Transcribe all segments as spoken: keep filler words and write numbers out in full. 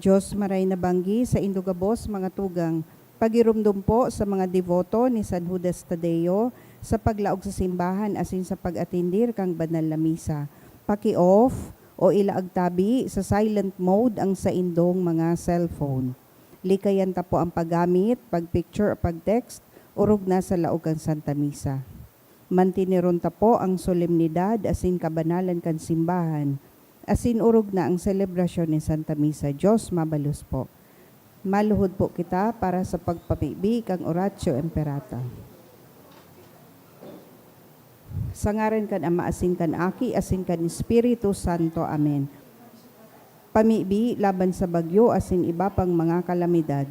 Dios maray na banggi saindo gabos, mga tugang. Pagiromdom po sa mga deboto ni San Judas Tadeo sa paglaog sa simbahan asin sa pag-atendir kan banal na misa. Paki-off o ilaag tabi sa silent mode ang saindong mga cellphone. Likayan ta po ang paggamit, pag-picture o pag-text, orog na sa laog kan Santa Misa. Manteneron ta po ang solemnidad asin kabanalan kan simbahan, asin orog na ang selebrasyon nin Santa Misa. Dios mabalos po. Maluhod po kita para sa pagpamibi kan Oratio Imperata. Sa ngaran kan Ama, asin kan Aki, asin kan Espiritu Santo. Amen. Pamibi laban sa bagyo asin iba pang mga kalamidad.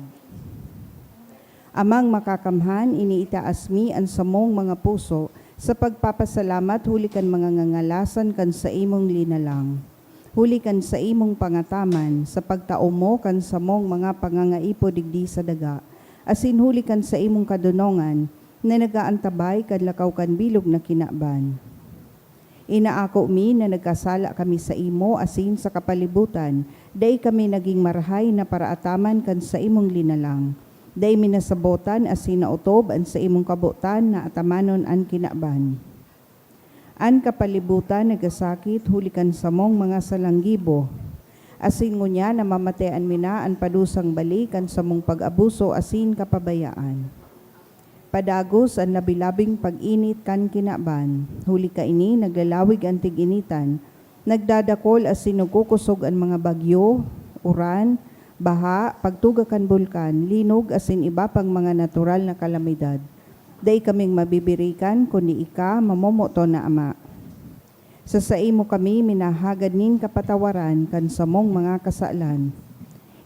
Amang Makakamhan, iniitaas mi an samong mga puso sa pagpapasalamat huli kan mga ngangalasan kan saimong linalang, huli kan saimong pangataman sa pagtao mo kan samong mga pangangaipo digdi sa daga, asin huli kan saimong kadonongan na nag-aantabay kan lakaw kan bilog na kinaban. Inaako mi na nagkasala kami saimo asin sa kapalibutan, dai kami nagin marahay na paraataman kan saimong linalang. Dai mi nasabotan asin naotob an saimong kabotan na atamanon an kinaban. An kapalibutan nagasakit huli kan samong mga salanggibo, asin ngunyan namamatean mi na an padusang bali kan samong pag-abuso asin kapabayaan. Padagos an labi-labing pag-init kan kinaban. Huli kaini, naglalawig an tig-initan, nagdadakol asin nagkukosog an mga bagyo, uran, baha, pagtuga kan bulkan, linog asin iba pang mga natural na kalamidad. Dai kaming mabibirikan, kundi ika, mamomoton na Ama. Sa saimo kami minahagad nin kapatawaran kan samong mga kasalan.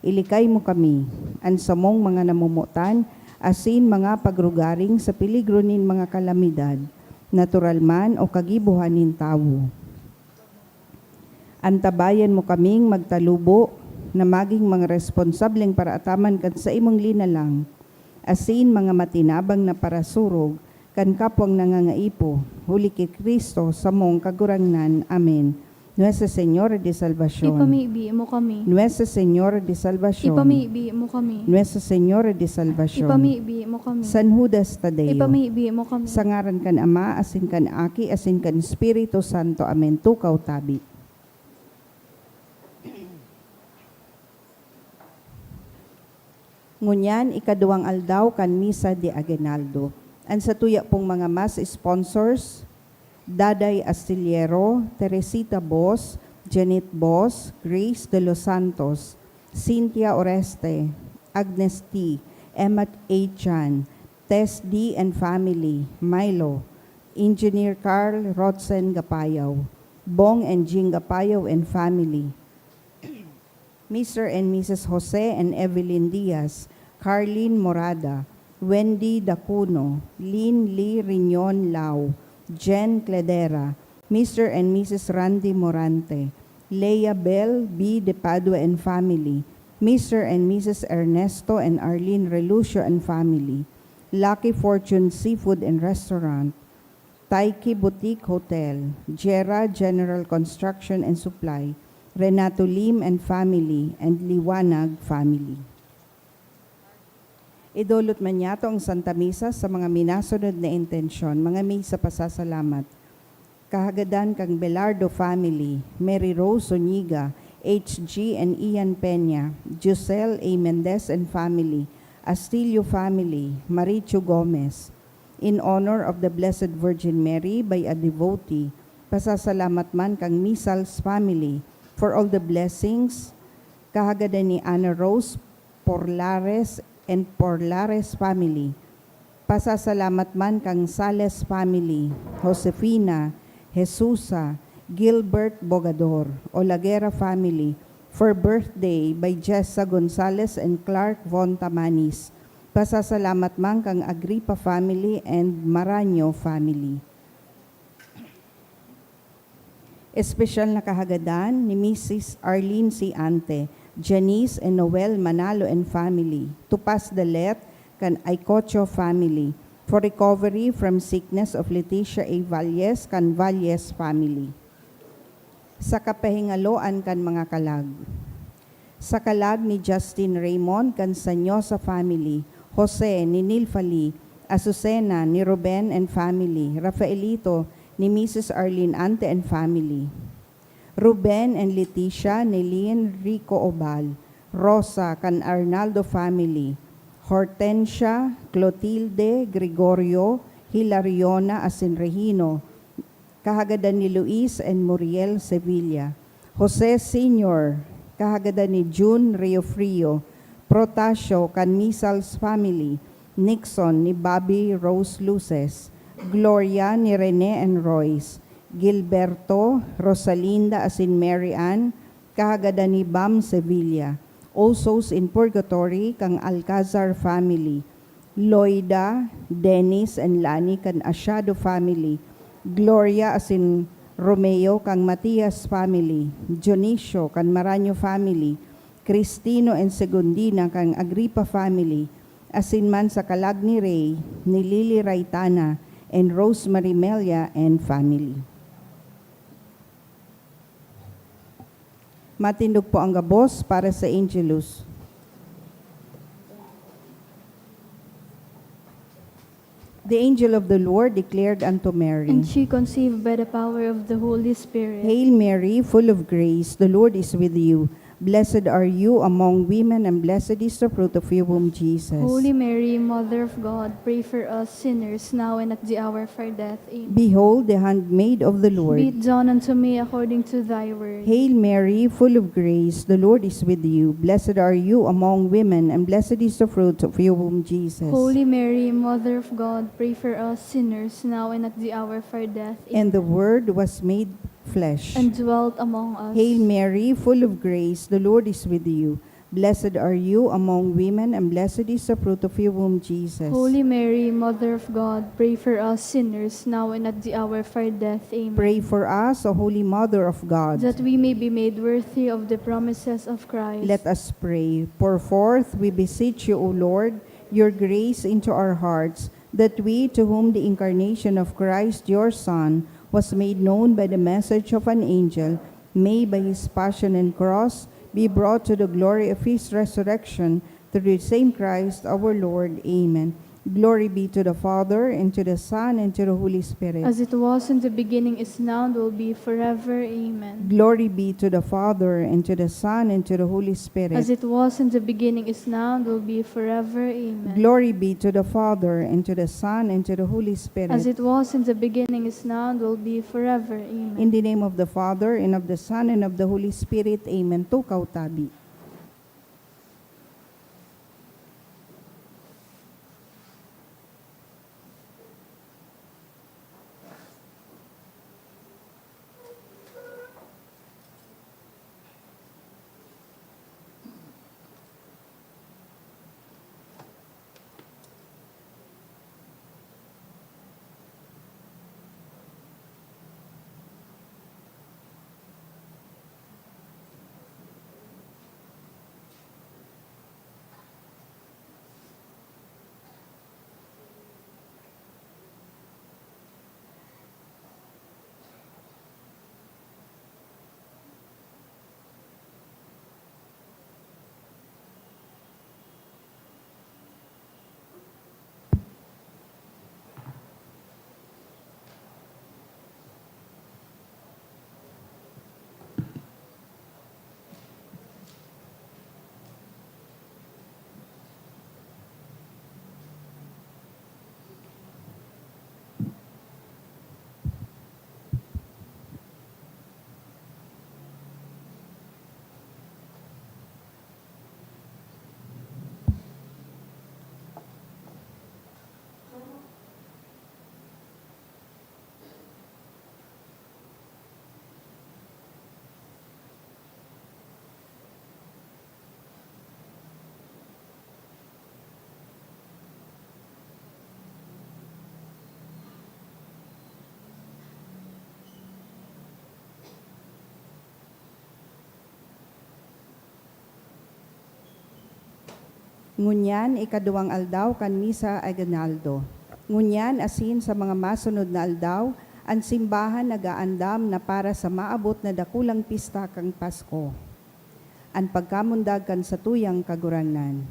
Ilikay mo kami, an samong mga namomotan, asin mga pagrugaring sa peligro nin mga kalamidad, natural man o kagibohan nin tawo. Antabayan mo kaming magtalubo na magin mga responsableng paraataman kan saimong linalang, asin mga matinabang na parasurog kan kapwang nangangaipo, huli ki Cristo, samong Kagurangnan. Amen. Nuestra Señora de Salvacion. Ipamibi mo kami. Nuestra Señora de Salvacion. Ipamibi mo kami. Nuestra Señora de Salvacion. Ipamibi mo kami. San Judas Tadeo. Ipamibi mo kami. Sa ngaran kan Ama, asin kan Aki, asin kan Espiritu Santo. Amen. Tukaw tabi. Ngunyan, ikaduwang aldaw kan Misa de Aguinaldo. An satuya pong mga Mass sponsors, Daday Astillero, Teresita Bos, Janet Bos, Grace de los Santos, Cynthia Oreste, Agnes T, Emma A Chan, Tess D and family, Milo, Engineer Carl Rotzen Gapayaw, Bong and Jing Gapayaw and family, Mister and Missus Jose and Evelyn Diaz, Carlin Morada, Wendy Dacuno, Lin Lee Riñon Lau, Jen Cledera, Mister and Missus Randy Morante, Lea Bell B. De Padua and family, Mister and Missus Ernesto and Arlene Relucio and family, Lucky Fortune Seafood and Restaurant, Taiki Boutique Hotel, Jera General Construction and Supply, Renato Lim and family, and Liwanag family. Idolot man niyato ang Santa Misa sa mga minasunod na intensyon, mga misa pasasalamat. Kahagadan kan Belardo family, Mary Rose Zuniga, H G and Ian Peña, Giselle A Mendez and family, Astilio family, Marichu Gomez. In honor of the Blessed Virgin Mary by a devotee, pasasalamat man kan Misals family for all the blessings. Kahagadan ni Ana Rose Porlares and Porlares family. Pasasalamat man kan Sales family, Josefina, Jesusa, Gilbert Bogador, Olagera family, for birthday by Jessa Gonzales and Clark Von Tamanis. Pasasalamat man kan Agripa family and Maraño family. Espesyal na kahagadan ni Missus Arlene C. Ante, Janice and Noel Manalo and family, Tupas Dalet kan Aicocho family, for recovery from sickness of Leticia A. Valles kan Valles family. Sa kapahingaloan kan mga kalag. Sa kalag ni Justin Raymond kan Sanyosa family, Jose ni Nilfali, Azucena ni Ruben and family, Rafaelito ni Missus Arlene Ante and family. Ruben and Leticia ni Lynn Rico Obal, Rosa kan Arnaldo family, Hortensia, Clotilde, Gregorio, Hilariona asin Regino, kahagadan ni Luis and Muriel Sevilla, Jose Senior, kahagadan ni June Riofrio, Protasio kan Misals family, Nixon ni Bobby Rose Luces, Gloria ni Rene and Royce, Gilberto, Rosalinda asin Mary Ann, kahagadan ni Bam Sevilla, Osos in Purgatory kan Alcazar family, Loida, Dennis and Lani kan Asiado family, Gloria asin Romeo kan Matias family, Dionisio kan Maranyo family, Cristino and Segundina kan Agripa family, asin man sa kalag ni Rey, ni Lily Raitana and Rosemary Melia and family. Matindog po ang gabos para sa Angelus. The angel of the Lord declared unto Mary, And she conceived by the power of the Holy Spirit. Hail Mary, full of grace, the Lord is with you. Blessed are you among women, and blessed is the fruit of your womb, Jesus. Holy Mary, Mother of God, pray for us sinners, now and at the hour of our death. Amen. Behold the handmaid of the Lord. Be it done unto me according to thy word. Hail Mary, full of grace, the Lord is with you. Blessed are you among women, and blessed is the fruit of your womb, Jesus. Holy Mary, Mother of God, pray for us sinners, now and at the hour of our death. And the Amen. Word was made flesh. And dwelt among us. Hail Mary, full of grace, the Lord is with you. Blessed are you among women, and blessed is the fruit of your womb, Jesus. Holy Mary, Mother of God, pray for us sinners, now and at the hour of our death. Amen. Pray for us, O Holy Mother of God. That we may be made worthy of the promises of Christ. Let us pray. Pour forth, we beseech you, O Lord, your grace into our hearts, that we, to whom the incarnation of Christ, your Son, was made known by the message of an angel, may by his passion and cross be brought to the glory of his resurrection, through the same Christ our Lord. Amen. Glory be to the Father, and to the Son, and to the Holy Spirit. As it was in the beginning, is now, and will be forever. Amen. Glory be to the Father, and to the Son, and to the Holy Spirit. As it was in the beginning, is now, and will be forever. Amen. Glory be to the Father, and to the Son, and to the Holy Spirit. As it was in the beginning, is now, and will be forever. Amen. In the name of the Father, and of the Son, and of the Holy Spirit. Amen. Tukaw tabi. Ngunyan, ikaduwang aldaw kan Misa Aguinaldo. Ngunyan asin sa mga masunod na aldaw, an simbahan nag-aandam na para sa maabot na dakulang pista kan Pasko. An pagkamundag kan satuyang Kagurangnan.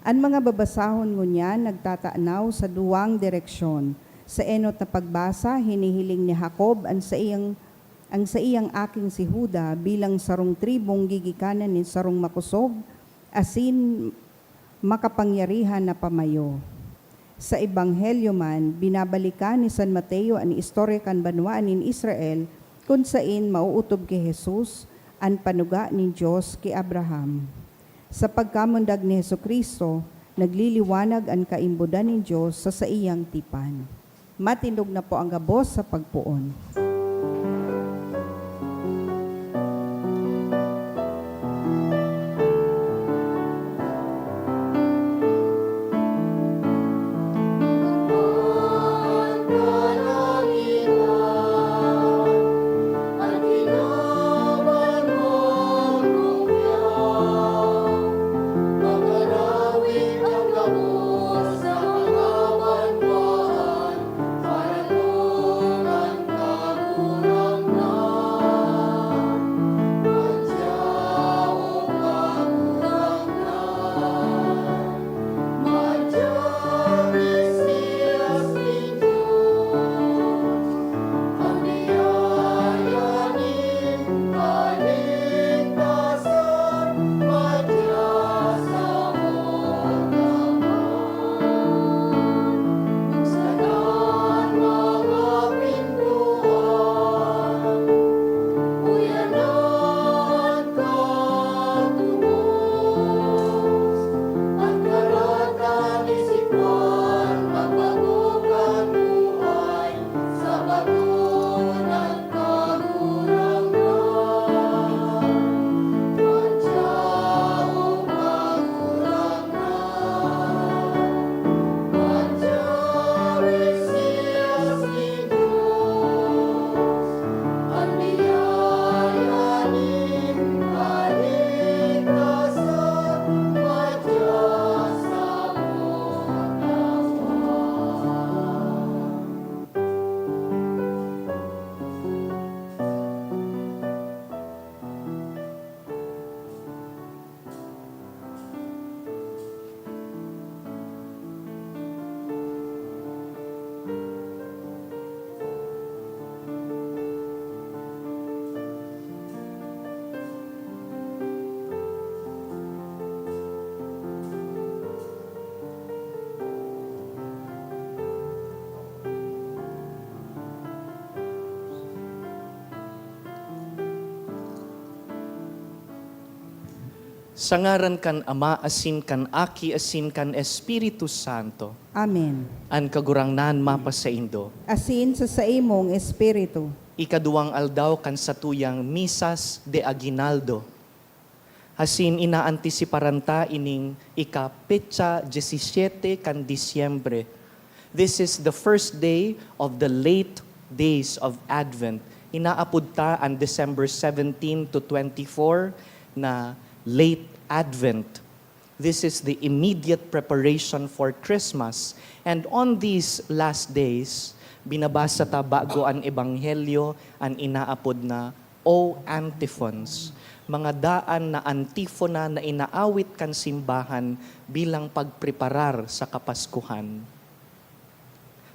An mga babasahon ngunyan nagtatanaw sa duwang direksyon. Sa enot na pagbasa, hinihiling ni Jacob an saiyang, ang saiyang aking si Juda bilang sarong tribong gigikanan nin sarong makosog asin makapangyarihan na pamayo. Sa Ebanghelyo man, binabalikan ni San Mateo an istorya kan banwaan nin Israel, kun saen maootob ki Jesus an panuga nin Dios ki Abraham. Sa pagkamundag ni Jesu-Cristo, nagliliwanag an kaimbodan nin Dios sa saiyang tipan. Matindog na po ang gabos sa pagpoon. Sa ngaran kan Ama, asin kan Aki, asin kan Espiritu Santo. Amen. An Kagurangnan mapasaindo. Asin sa saimong espiritu. Ikaduwang aldaw kan satuyang Misas de Aguinaldo. Asin inaantisiparan ta ining ika-petsa diyesisete kan Disyembre. This is the first day of the late days of Advent. Inaapod ta an December seventeen to twenty-four na Late Advent. This is the immediate preparation for Christmas. And on these last days, binabasa ta bago an Ebanghelyo, an inaapod na O Antiphons, mga daan na antifona na inaawit kan simbahan bilang pagpreparar sa Kapaskuhan.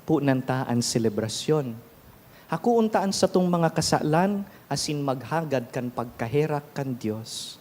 Punan ta an selebrasyon. Hakoon ta an satong mga kasalan asin maghagad kan pagkaherak kan Dios.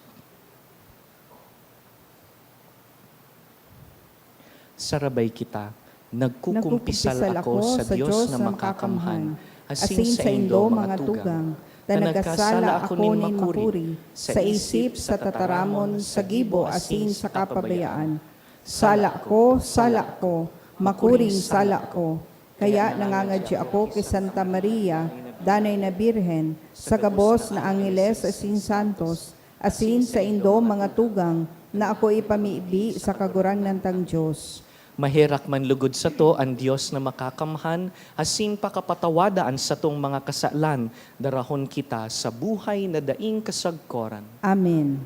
Sarabay kita. Nagkukumpisal ako sa Dios na makakamhan, asin saindo, mga tugang, ta nagkasala ako nin makuri, sa isip, sa tataramon, sa gibo, asin sa kapabayaan. Sala ko, sala ko, makuring sala ko. Kaya nangangadya ako ki Santa Maria, danay na Birhen, sa gabos na angheles asin santos, asin saindo, mga tugang, na ako ipamibi sa Kagurangnan tang Dios. Maherak man lugod sato an Dios na makakamhan, asin pakapatawada an satong mga kasalan, darahon kita sa buhay na daing kasagkoran. Amen.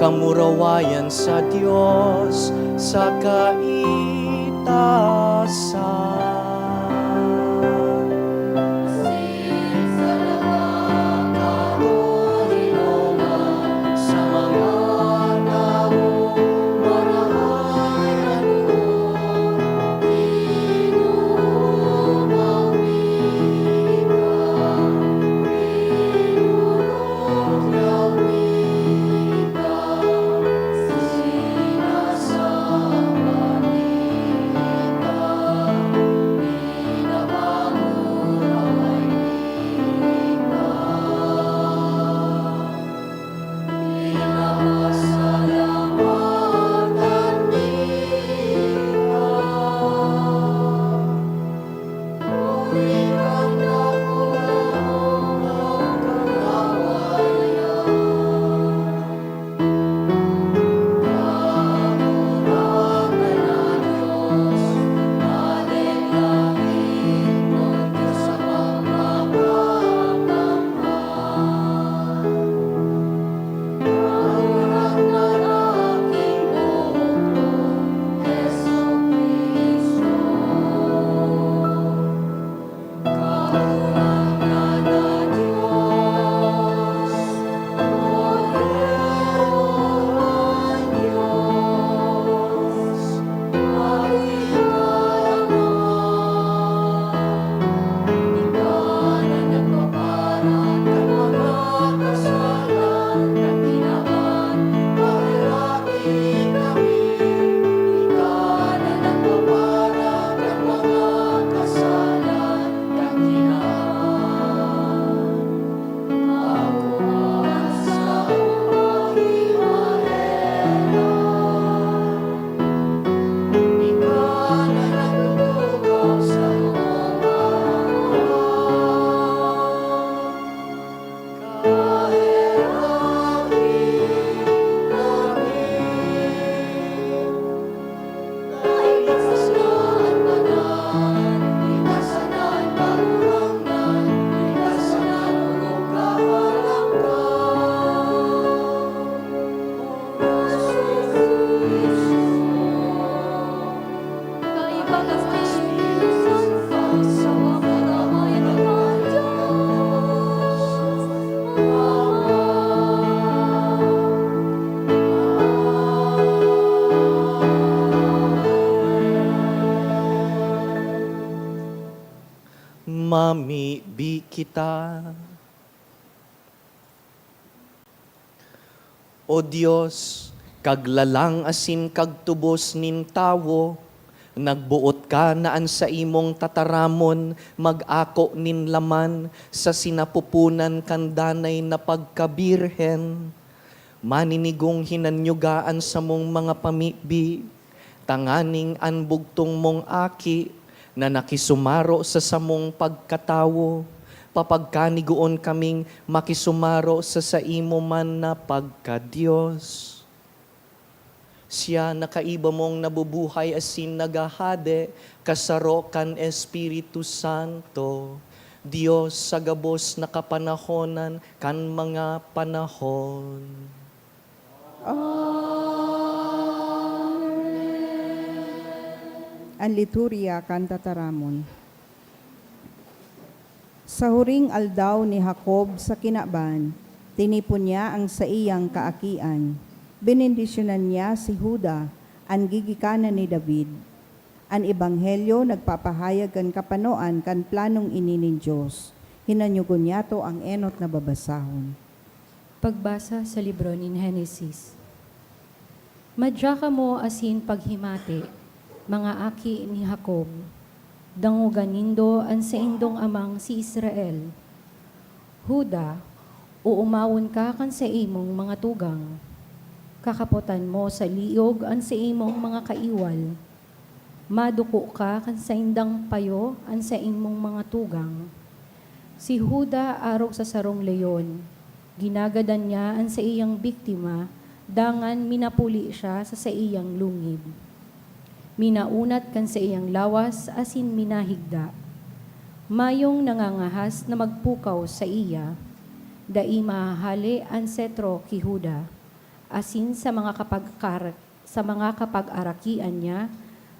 Kamurawayan sa Dios sa kaitasan. Mamibi kita. O Dios, Kaglalang asin Kagtubos nin tawo, nagboot ka na an saimong tataramon mag-ako nin laman sa sinapupunan kan danay na pagkabirhen. Maninigong hinanyuga an samong mga pamibi, tanganing an bugtong mong Aki na nakisumaro sa samong pagkatawo, papagkanigoon kaming makisumaro sa saimo man na pagka-Dios. Siya na kaiba mong nabubuhay asin naghahade kasaro kan Espiritu Santo, Dios sa gabos na kapanahonan kan mga panahon. Amen. An Liturya kan Tataramon. Sa huring aldaw ni Jacob sa kinaban, tinipon niya ang saiyang kaakian. Benendisyonan niya si Juda, an gigikanan ni David. An Ebanghelyo nagpapahayag kan kapanoan kan planong ini nin Dios. Hinanyugon niyato ang enot na babasahon. Pagbasa sa libro nin Henesis. Madya kamo asin paghimati, mga aki ni Jacob. Dangoga nindo an saindong amang si Israel. Juda, oomawon ka kan saimong mga tugang. Kakapotan mo sa liog an saimong mga kaiwal. Maduko ka kan saindang payo an saimong mga tugang. Si Juda arog sa sarong leon. Ginagadan niya an saiyang biktima, dangan minapuli siya sa saiyang lungib. Minaunat kan saiyang lawas asin minahigda. Mayong nangangahas na magpukaw saiya. Dai mahahale an setro ki Juda. asin sa mga kapagkar-, sa mga kapag-arakian niya,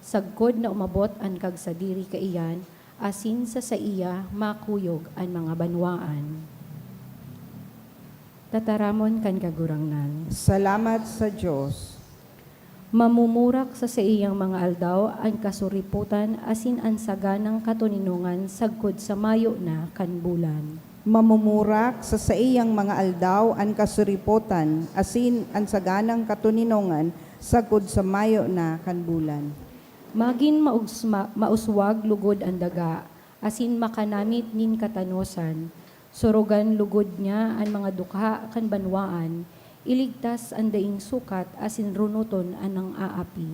sagkod na umabot an kagsadiri kaiyan, asin sa saiya makuyog an mga banwaan. Tataramon kan Kagurangnan. Salamat sa Dios. Mamumurak sa saiyang mga aldaw an kasuripotan asin an saganang katoninongan sagkod sa mayo na kan bulan. Mamumurak sa saiyang mga aldaw an kasuripotan asin an saganang katoninongan sagkod sa mayo na kan bulan. Magin mausma-, mauswag lugod an daga, asin makanamit nin katanosan. Sorogan lugod niya an mga dukha kan banwaan, iligtas an daing sukat asin runoton an nang-aapi.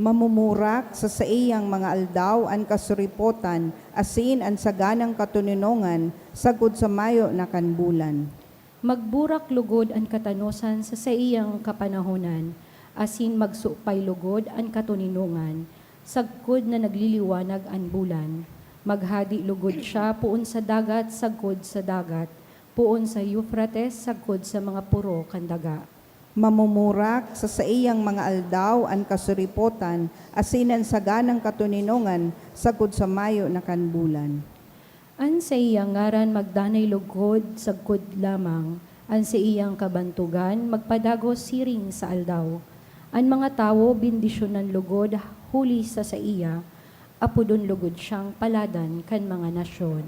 Mamumurak sa saiyang mga aldaw an kasuripotan asin an saganang katoninongan sagkod sa mayo na kan bulan. Magburak lugod an katanosan sa saiyang kapanahonan, asin magsupay lugod an katoninongan, sagkod na nagliliwanag an bulan. Maghade lugod siya poon sa dagat sagkod sa dagat, poon sa Eufrates sagkod sa mga poro kan daga. Mamumurak sa saiyang mga aldaw an kasuripotan asin an saganang katoninongan sagkod sa mayo na kan bulan. An saiyang ngaran magdanay lugod sagkod lamang, an saiyang kabantogan magpadagos siring sa aldaw. An mga tawo bendisyonan lugod huli sa saiya, apodon lugod siyang paladan kan mga nasyon.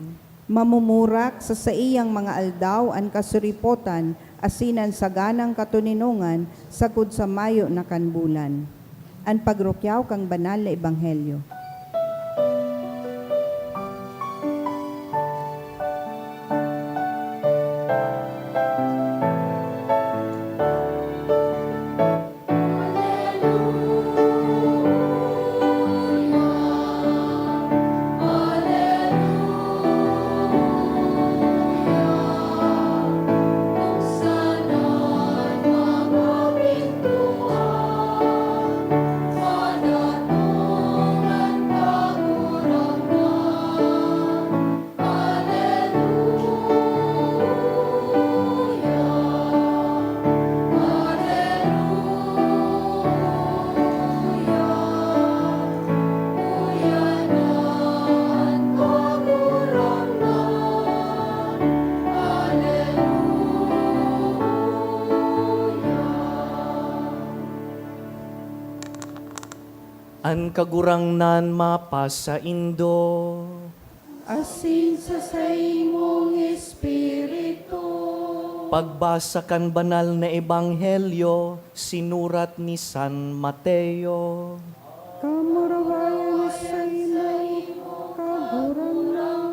Mamumurak sa saiyang mga aldaw an kasuripotan asin an saganang katoninongan sagkod sa mayo na kan bulan. An pagrukyaw kan banal na ebanghelyo. An Kagurangnan mapasaindo. Asin sa saimong espiritu. Pagbasa kan Banal na Ebanghelyo sinurat ni San Mateo. Kamurawayan saimo, Kagurangnan.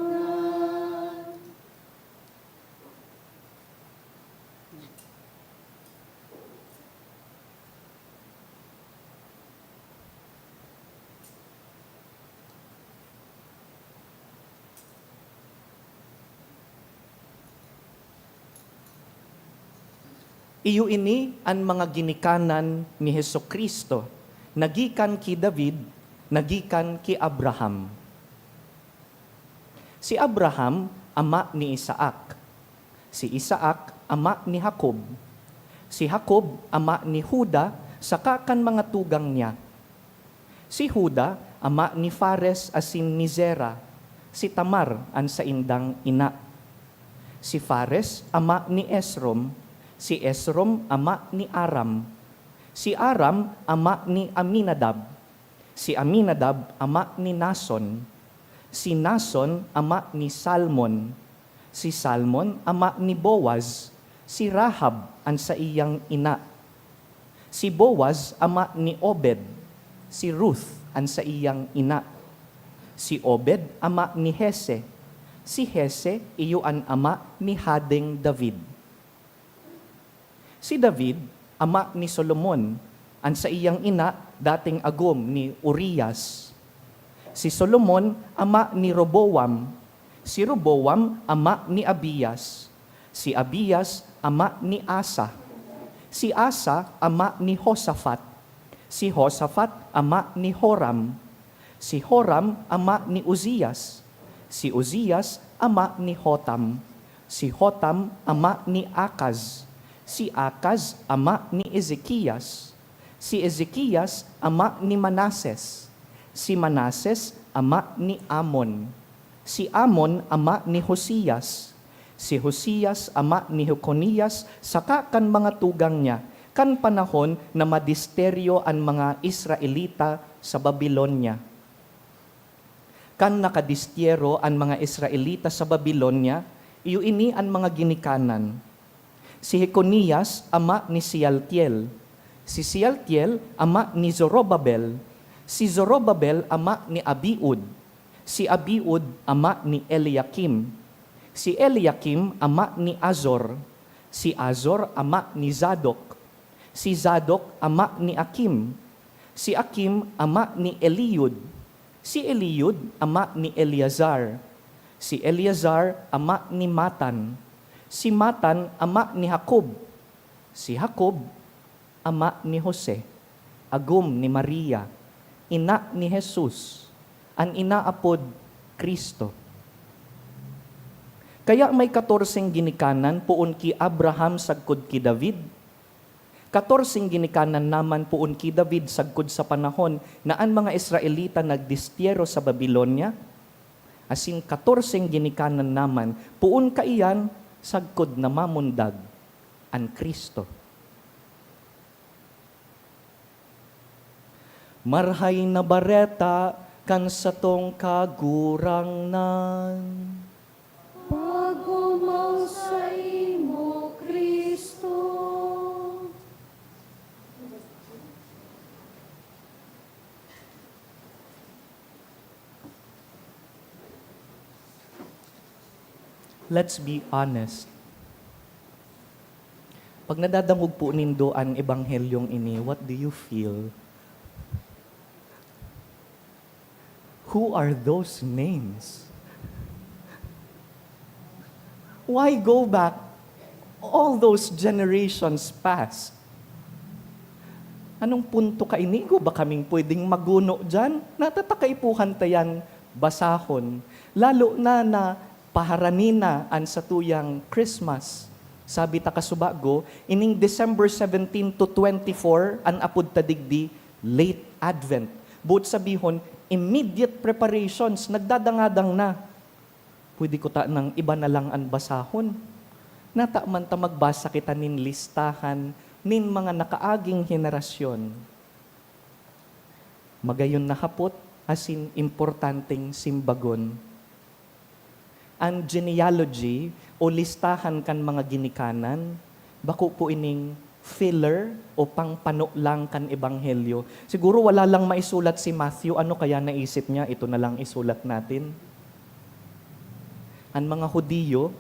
Iyo ini an mga ginikanan ni Jesu-Cristo, na gikan ki David, na gikan ki Abraham. Si Abraham ama ni Isaac. Si Isaac ama ni Jacob. Si Jacob ama ni Juda saka kan mga tugang niya. Si Juda ama ni Fares asin ni Zera, si Tamar an saindang ina. Si Fares ama ni Esrom, si Esrom ama ni Aram, si Aram ama ni Aminadab, si Aminadab ama ni Nason, si Nason ama ni Salmon, si Salmon ama ni Boaz, si Rahab an saiyang ina. Si Boaz ama ni Obed, si Ruth an saiyang ina. Si Obed ama ni Jesse, si Jesse iyo an ama ni Hadeng David. Si David ama ni Solomon, an saiyang ina dating agom ni Urias. Si Solomon ama ni Roboam, si Roboam ama ni Abias, si Abias ama ni Asa, si Asa ama ni Josafat, si Josafat ama ni Joram, si Joram ama ni Uzias, si Uzias ama ni Jotam, si Jotam ama ni Acaz, Si Acaz, ama ni Ezekias. Si Ezekias, ama ni Manases. Si Manases, ama ni Amon. Si Amon, ama ni Josias. Si Josias, ama ni Jeconias, saka kan mga tugang niya, kan panahon na madisteryo an mga Israelita sa Babilonia. Kan nakadistyero an mga Israelita sa Babilonia, iyo ini an mga ginikanan. Si Jeconias, ama ni Sealtiel. Si Sealtiel, ama ni Zorobabel. Si Zorobabel, ama ni Abiud. Si Abiud, ama ni Eliakim. Si Eliakim, ama ni Azor. Si Azor, ama ni Zadok. Si Zadok, ama ni Akim. Si Akim, ama ni Eliud. Si Eliud, ama ni Eleazar. Si Eleazar, ama ni Matan. Si Matan, ama ni Jacob. Si Jacob, ama ni Jose, agom ni Maria, ina ni Jesus, an inaapod Cristo. Kaya may katorseng ginikanan poon ki Abraham sagkod ki David, katorseng ginikanan naman poon ki David sagkod sa panahon na an mga Israelita nagdistyero sa Babilonia, asin katorseng ginikanan naman poon kaiyan sagkod na mamundag an Cristo. Marhay na bareta kan satong Kagurangnan. Pag-omaw saimo, Cristo. Let's be honest. Pag nadadangog po nindo an ebanghelyong ini, what do you feel? Who are those names? Why go back all those generations past? Anong punto kaini? Igwa ba kaming pwedeng maguno diyan? Natataka ipuhan ta yan basahon. Lalo na, na paharani na an satuyang Christmas. Sabi ta kasubago, ining December seventeen to twenty-four, an apod ta digdi, Late Advent. Boot sabihon, immediate preparations, nagdadangadang na. Pwede ko ta nang iba na lang an basahon. Nata man ta magbasa kita nin listahan nin mga nakaaging henerasyon. Magayon na hapot asin importanteng simbagon. An genealogy o listahan kan mga ginikanan, bako po ining filler o pangpano lang kan ebanghelyo. Siguro wala lang maisulat si Matthew, ano kaya naisip niya, "Ito na lang isulat natin"? An mga Hudiyo,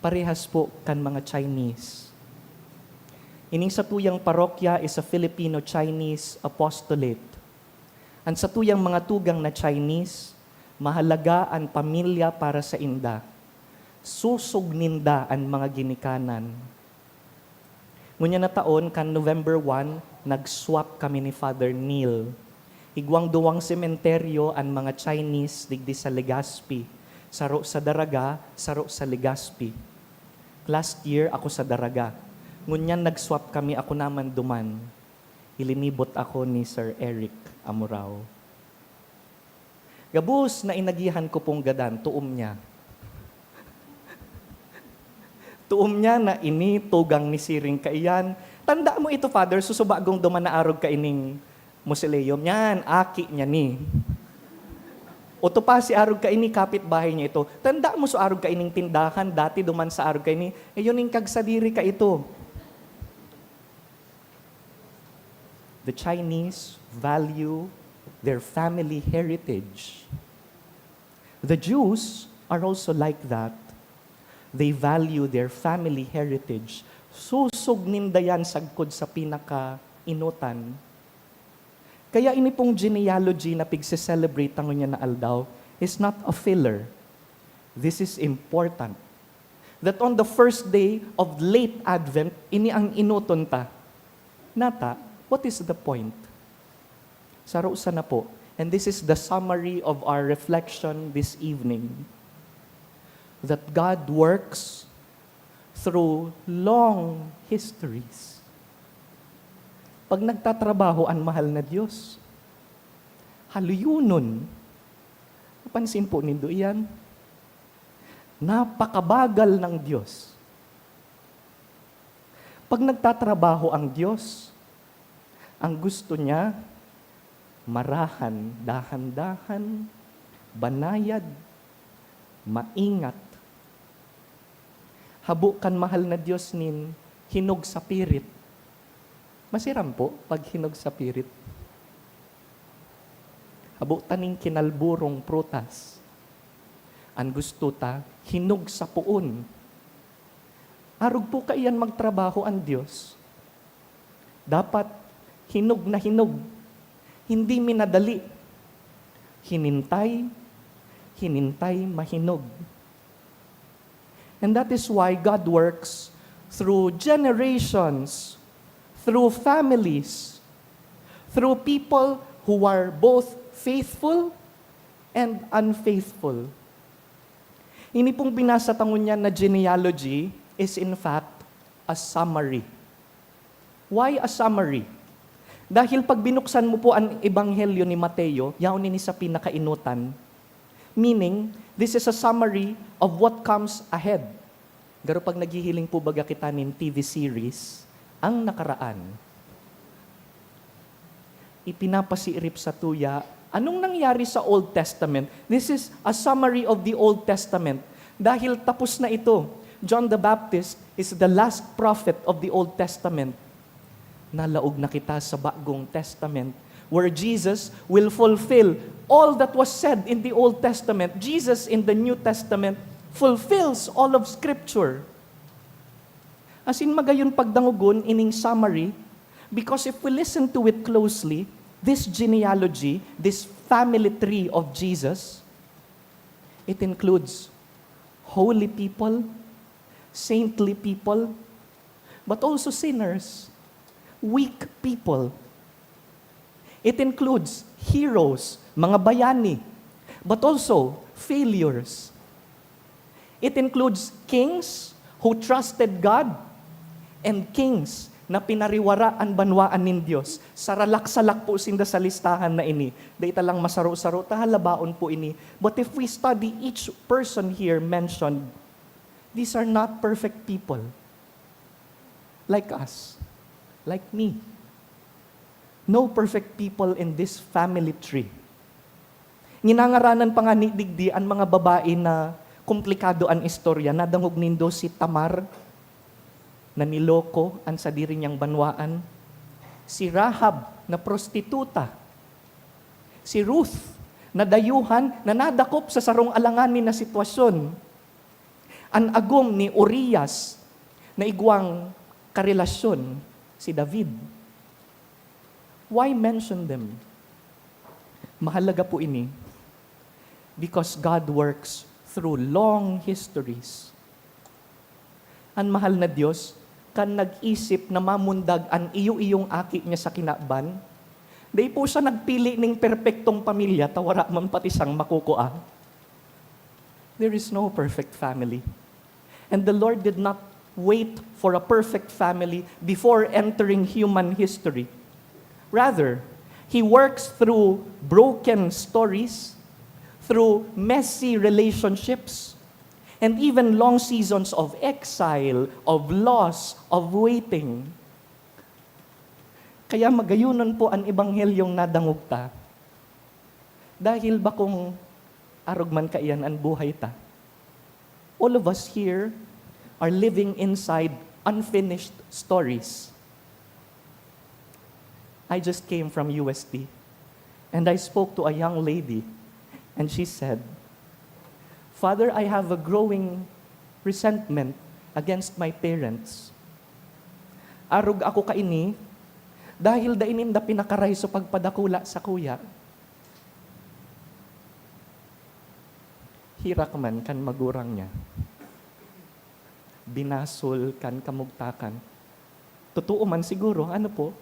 parehas po kan mga Chinese. Ining satuyang parokya is a Filipino-Chinese apostolate. An satuyang mga tugang na Chinese, mahalaga an pamilya para sainda. Sosog ninda an mga ginikanan. Ngunyan na taon, kan November one, nag-swap kami ni Father Neil. Igwang duwang sementeryo an mga Chinese digdi sa Legazpi, saro sa Daraga, saro sa Legazpi. Last year, ako sa Daraga. Ngunyan nag-swap kami, ako naman duman. Ilinibot ako ni Sir Eric Amurao. Gabos na inagihan ko pong gadan, tuom niya. Tuom niya na ini tugang mi siring kaiyan. "Tanda mo ito, Father, so subagong duman na arog kaining mausoleum." Yan, aki niya ni. Oto pa, si arog kaini, kapitbahay niya ito. "Tanda mo so arog kaining tindahan, dati duman sa arog kaini, eh, yun yung kagsadiri ka ito." The Chinese value their family heritage. The Jews are also like that. They value their family heritage. Sosog ninda yan sagkod sa pinakainotan. Kaya ini pong genealogy na pigse-celebrate ta ngunyan na aldaw is not a filler. This is important. That on the first day of late Advent, ini ang inoton ta. Nata, what is the point? Saro sana po. And this is the summary of our reflection this evening. That God works through long histories. Pag nagtatrabaho an mahal na Diyos, haluyunon, napansin po nindo iyan? Napakabagal ng Diyos. Pag nagtatrabaho ang Diyos, ang gusto niya, marahan, dahan-dahan, banayad, maingat. Habo kan mahal na Diyos nin hinog sa pirit. Masiram po pag hinog sa pirit. Habo ta nin kinalburong prutas. An gusto ta, hinog sa poon. Arog po kaiyan magtrabaho an Diyos. Dapat hinog na hinog. Hindi minadali. Hinintay, hinintay, mahinog. And that is why God works through generations, through families, through people who are both faithful and unfaithful. Ini pong binasa ta ngunyan na genealogy is in fact a summary. Why a summary? Dahil pag binuksan mo po an Ebanghelyo ni Mateo, yaon ini sa pinakainutan. Meaning, this is a summary of what comes ahead. Garo pag naghihiling po baga kita nin T V series, ang nakaraan, ipinapasiirip sa tuya, anong nangyari sa Old Testament? This is a summary of the Old Testament. Dahil tapos na ito, John the Baptist is the last prophet of the Old Testament. Nalaog na kita sa Bagong Testament, where Jesus will fulfill all that was said in the Old Testament. Jesus in the New Testament fulfills all of Scripture. Asin magayon pagdangogon ining summary, because if we listen to it closely, this genealogy, this family tree of Jesus, it includes holy people, saintly people, but also sinners, weak people. It includes heroes, mga bayani, but also failures. It includes kings who trusted God and kings na pinariwara an banwaan nin Dios. Saralak-salak po sinda sa listahan na ini. Dai ta lang masaro-saro, ta halabaon po ini. But if we study each person here mentioned, these are not perfect people. Like us. Like me. No perfect people in this family tree. Nginangaranan pa ngani digdi an mga babae na komplikado an istorya. Nadangog nindo si Tamar, na niloko an sadiri niyang banwaan. Si Rahab, na prostituta. Si Ruth, na dayuhan, na nadakop sa sarong alanganin na sitwasyon. An agom ni Urias, na igwang karelasyon si David. Why mention them? Mahalaga po ini because God works through long histories. An mahal na Dios, kan nag-isip na mamundag an iyo-iyong aki niya sa kinaban, dai po siya nagpili ning perpektong pamilya ta wara man pati siyang makukua. There is no perfect family. And the Lord did not wait for a perfect family before entering human history. Rather, He works through broken stories, through messy relationships, and even long seasons of exile, of loss, of waiting. Kaya magayonon po an ebanghelyong nadangog ta. Dahil bakong arog man kaiyan an buhay ta. All of us here are living inside unfinished stories. I just came from U S T, and I spoke to a young lady, and she said, "Father, I have a growing resentment against my parents. Arog ako kaini dahil dai ninda pinakaray sa pagpadakula sakuya." Hirak man kan magurang niya. Binasol kan kamugtakan. Totoo man siguro, ano po?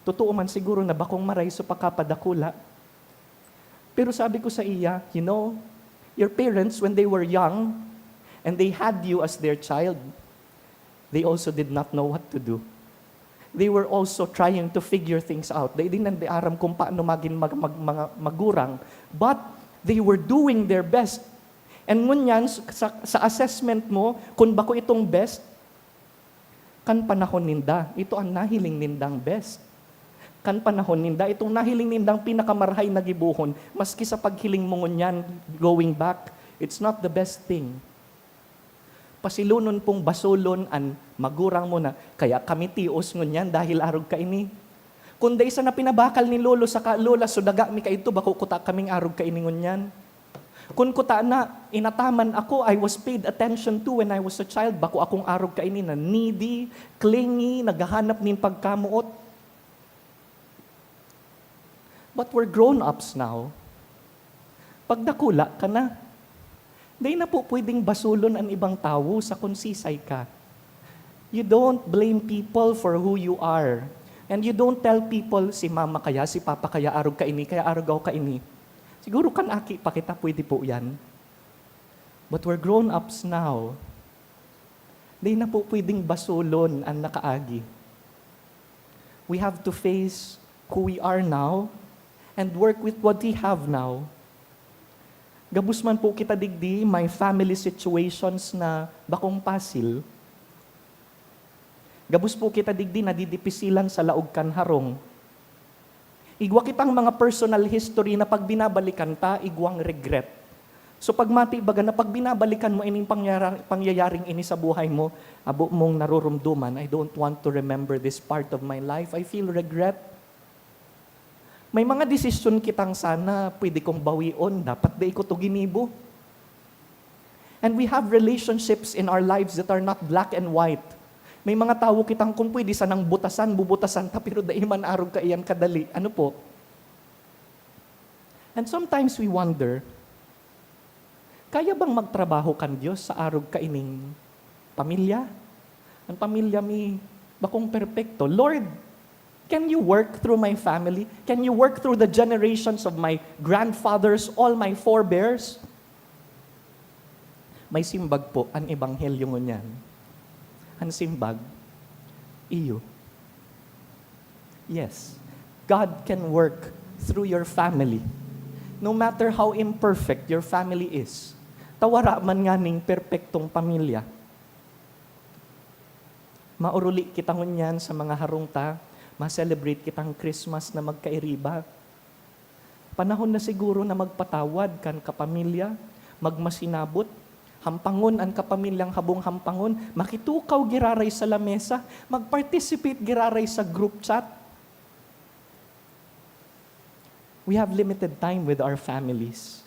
Totoo man siguro na bakong maray sa pagkapadakula. Pero sabi ko sa iya, "You know, your parents, when they were young, and they had you as their child, they also did not know what to do. They were also trying to figure things out. They didn't aram kung paano magin mag-, mag-, mga magurang, but they were doing their best. And ngunyan, sa, sa assessment mo, kung bako itong best, kan panahon ninda, ito ang nahiling nindang best. Kan panahon ninda, itong nahiling nindang pinakamarahay na gibohon, maski sa paghiling mo ngunyan, going back, it's not the best thing. Pasilonon pong basolon an magurang mo na, "Kaya kami tios ngunyan dahil arog kaini." Kun dai sana pinabakal ni lolo saka lola, so daga mi kaidto, bako kuta kaming arog kaini ngunyan. Kun kuta na, inataman ako, I was paid attention to when I was a child, bako akong arog kaini na needy, clingy, naghahanap nin pagkamoot. But we're grown-ups now. Pagdakula ka na, dai na po pwedeng basulon an ibang tawo sa kun sisay ka. You don't blame people for who you are. And you don't tell people, "Si mama kaya, si papa kaya arog kaini, kaya arog ako kaini." Siguro kan aki pa kita, pwede po yan. But we're grown-ups now. Dai na po pwedeng basulon an nakaagi. We have to face who we are now and work with what we have now. Gabos man po kita digdi, may family situations na bakong pasil. Gabos po kita digdi nadidipisilan sa laog kan harong. Igwa kitang mga personal history na pag binabalikan ta, igwang regret. So, pag mati baga na pag binabalikan mo ining pangyara-, pangyayaring ini sa buhay mo, abo mong narurumduman, "I don't want to remember this part of my life. I feel regret." May mga desisyon kitang sana pwede kong bawion, dapat dai ko to ginibo. And we have relationships in our lives that are not black and white. May mga tawo kitang kung pwede sanang butasan, bubutasan ta, pero dai man arog kaiyan kadali. Ano po? And sometimes we wonder, kaya bang magtrabaho kan Dios sa arog kaining pamilya? An pamilya mi bakong perpekto. Lord, can you work through my family? Can you work through the generations of my grandfathers, all my forebears? May simbag po an ebanghelyo ngunyan. An simbag, iyo. Yes, God can work through your family. No matter how imperfect your family is, ta wara man nganing perpektong pamilya. Mauruli kita ngunyan sa mga harong ta, ma-celebrate kitang Christmas na magkairiba. Panahon na siguro na magpatawad kan kapamilya, magmasinabot, hampangon an kapamilyang habong hampangon, makitukaw giraray sa lamesa, mag-participate giraray sa group chat. We have limited time with our families.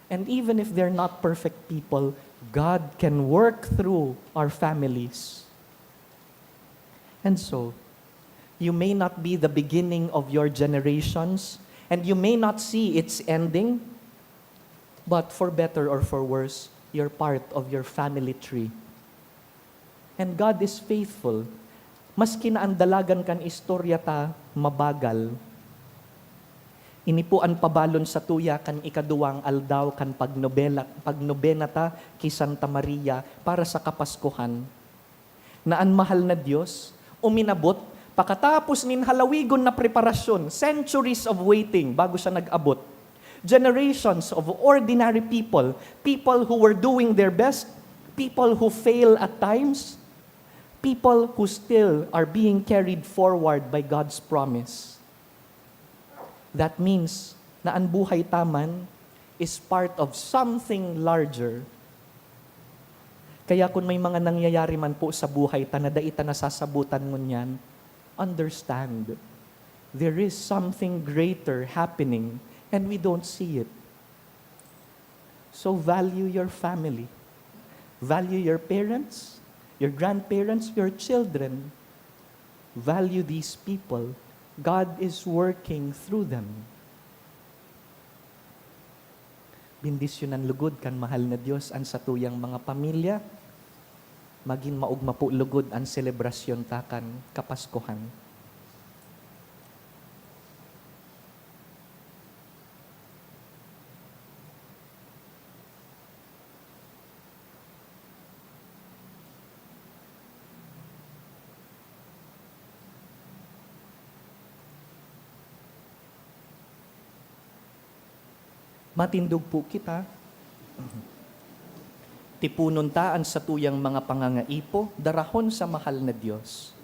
And even if they're not perfect people, God can work through our families. And so, you may not be the beginning of your generations, and you may not see its ending, but for better or for worse, you're part of your family tree. And God is faithful. Maski na an dalagan kan istorya ta mabagal, ini po an pabalon satuya kan ikaduwang aldaw kan pagnobela, pagnobena ta ki Santa Maria para sa Kapaskuhan, na an mahal na Dios uminabot pakatapos nin halawigon na preparasyon, centuries of waiting bago siya nag-abot. Generations of ordinary people, people who were doing their best, people who fail at times, people who still are being carried forward by God's promise. That means na an buhay ta man is part of something larger. Kaya kun may mga nangyayari man po sa buhay ta na dai ta nasasabutan ngunyan, understand, there is something greater happening and we don't see it. So value your family. Value your parents, your grandparents, your children. Value these people. God is working through them. Bendisyonan lugod kan mahal na Dios an satuyang mga pamilya. Magin maogma po lugod an selebrasyon ta kan Kapaskuhan. Matindog po kita. Tipunon ta an satuyang mga pangangaipo, darahon sa mahal na Dios.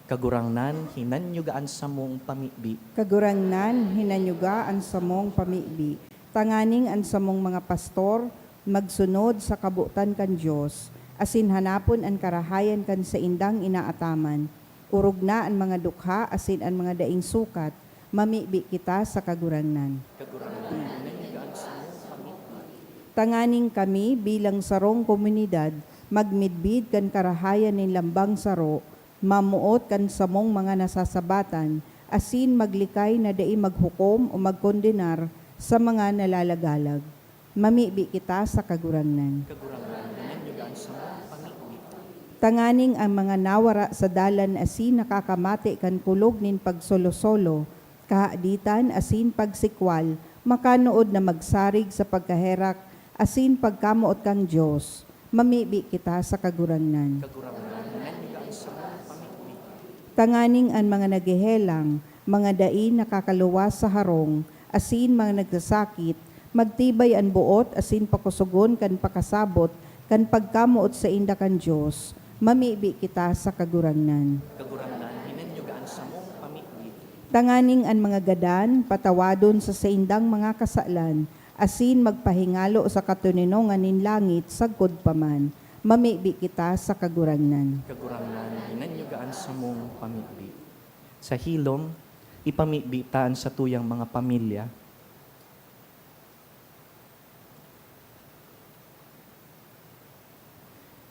Kagurangnan, hinanyuga an samong pamibi. Kagurangnan, hinanyuga an samong pamibi. Tanganing an samong mga pastor magsunod sa kabotan kan Dios, asin hanapon an karahayan kan saindang inaataman. Orog na an mga dukha asin an mga daing sukat, mamibi kita sa Kagurangnan. Kagurangnan, hinanyuga an samong pamibi. Tanganing kami, bilang sarong komunidad, magmidbid kan karahayan nin lambang saro, mamoot kan samong mga nasasabatan, asin maglikay na dai maghukom o magkondenar sa mga nalalagalag. Mamibi kita sa Kagurangnan. Kagurangnan, hinanyuga an samong pamibi. Tanganing an mga nawara sa dalan asin nakakamate kan kulog nin pagsolo-solo, kahaditan asin pagsikwal, makanood na magsarig sa pagkaherak asin pagkamoot kan Dios. Mamibi kita sa Kagurangnan. Kagurangnan, hinanyuga an samong pamibi. Tanganing an mga naghehelang, mga dai nakakaluwas sa harong, asin mga nagsasakit, magtibay an boot asin pakosogon kan pakasabot kan pagkamoot sainda kan Dios. Mamibi kita sa Kagurangnan. Kagurangnan, hinanyuga an samong pamibi. Tanganing an mga gadan patawadon sa saindang mga kasalan, asin magpahingalo sa katoninongan nin langit sagkod pa man. Mamibi kita sa Kagurangnan. Kagurangnan, hinanyuga an samong pamibi. Sa hilom, ipamibi ta an satuyang mga pamilya.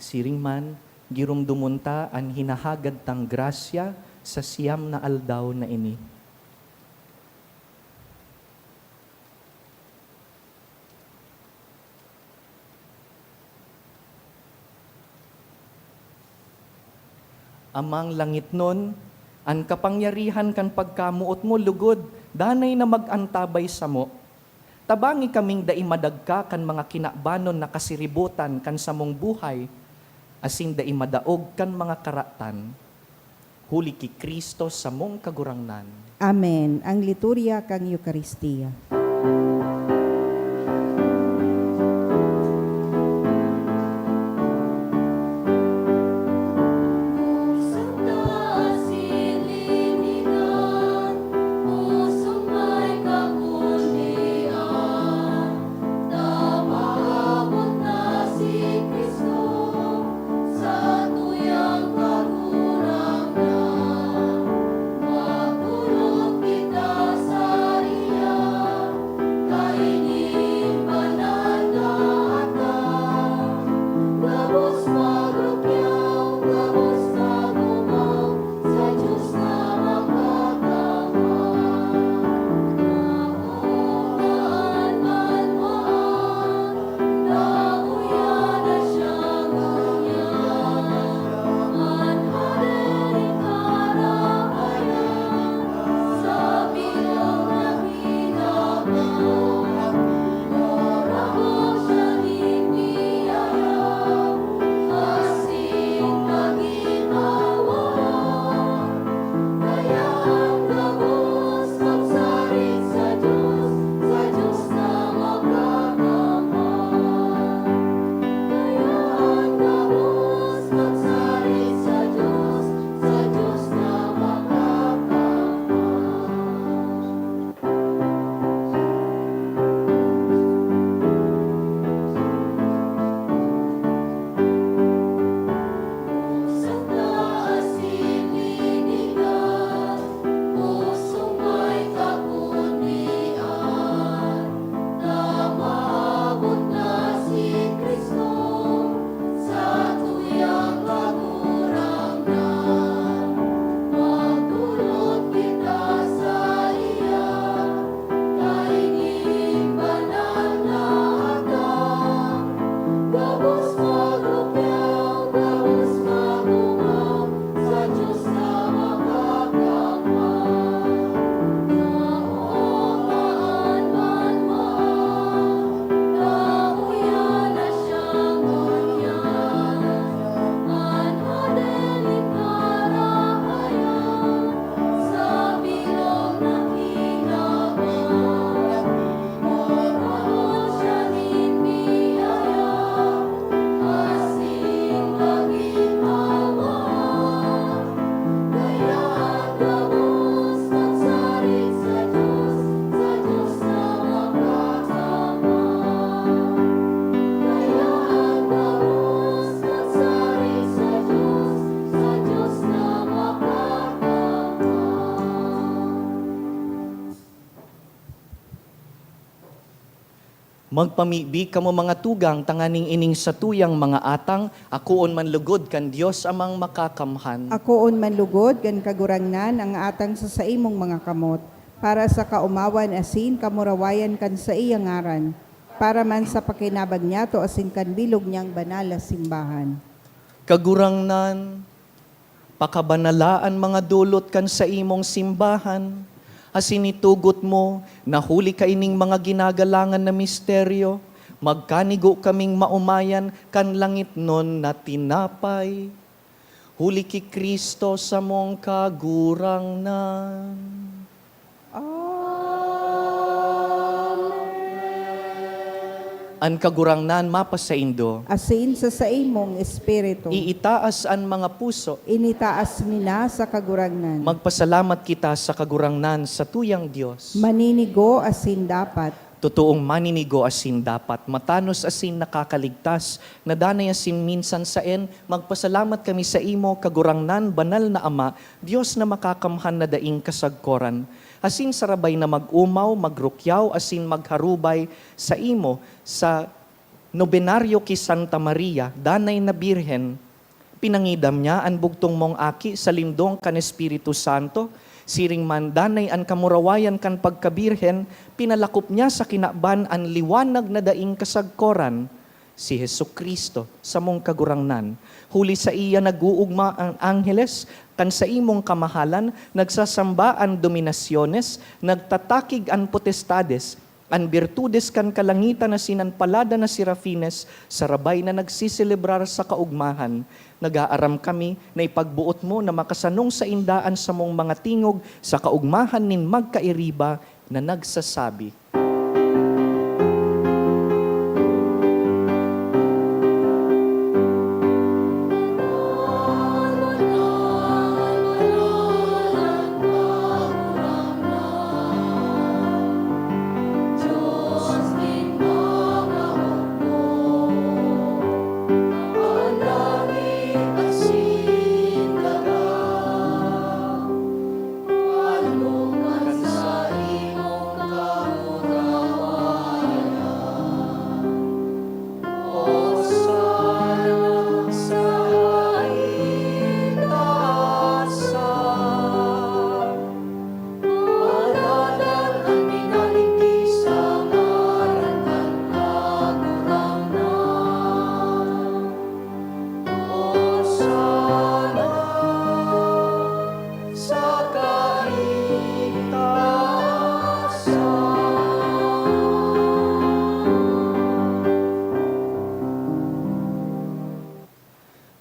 Siring man, giromdomon ta an hinahagad tang grasya sa siyam na aldaw na ini. Amang langitnon, an kapangyarihan kan pagkamoot mo lugod danay na mag-antabay samo. Tabangi kaming dai madagka kan mga kinabanon na kasiribotan kan samong buhay, asin dai madaog kan mga karatan. Huli ki Cristo samong Kagurangnan. Amen. Ang liturya kan Eukaristia. Magpamibi kamo, mga tugang, tanganing ining satuyang mga atang akoon man lugod kan Dios Amang Makakamhan. Akoon man lugod kan Kagurangnan ang atang sa saimong mga kamot, para sa kaomawan asin kamurawayan kan saiyang ngaran, para man sa pakinabang niyato asin kan bilog niyang banal na simbahan. Kagurangnan, pakabanala an mga dolot kan saimong simbahan, asin itugot mo na huli kaining mga ginagalangan na misteryo, magkanigo kaming maomayan kan langitnon na tinapay. Huli ki Cristo samong Kagurangnan. Amen. An Kagurangnan mapasaindo. Asin sa saimong espiritu. Iitaas an mga puso. Initaas mi na sa Kagurangnan. Magpasalamat kita sa Kagurangnan, sa tuyang Dios. Maninigo asin dapat. Totoong maninigo asin dapat, matanos asin nakakaligtas, na danay asin minsan saen, magpasalamat kami saimo, Kagurangnan, banal na Ama, Dios na makakamhan na daing kasagkoran. Asin sarabay na mag-omaw, magrukyaw, asin magharubay saimo sa nobenaryo ki Santa Maria, danay na Birhen, pinangidam niya an bugtong mong Aki sa lindong kan Espiritu Santo. Siring man, danay an kamurawayan kan pagkabirhen, pinalakop niya sa kinaban an liwanag na daing kasagkoran, si Jesu-Cristo, samong Kagurangnan. Huli saiya nag-oogma an angheles kan saimong kamahalan, nagsasamba an dominasyones, nagtatakig an potestades, an birtudes kan kalangitan asin an palada na serafines, sarabay na nagseselebrar sa kaogmahan. Nag-aaram kami na ipagboot mo na makasanong sainda an samong mga tingog sa kaogmahan nin magkairiba na nagsasabi.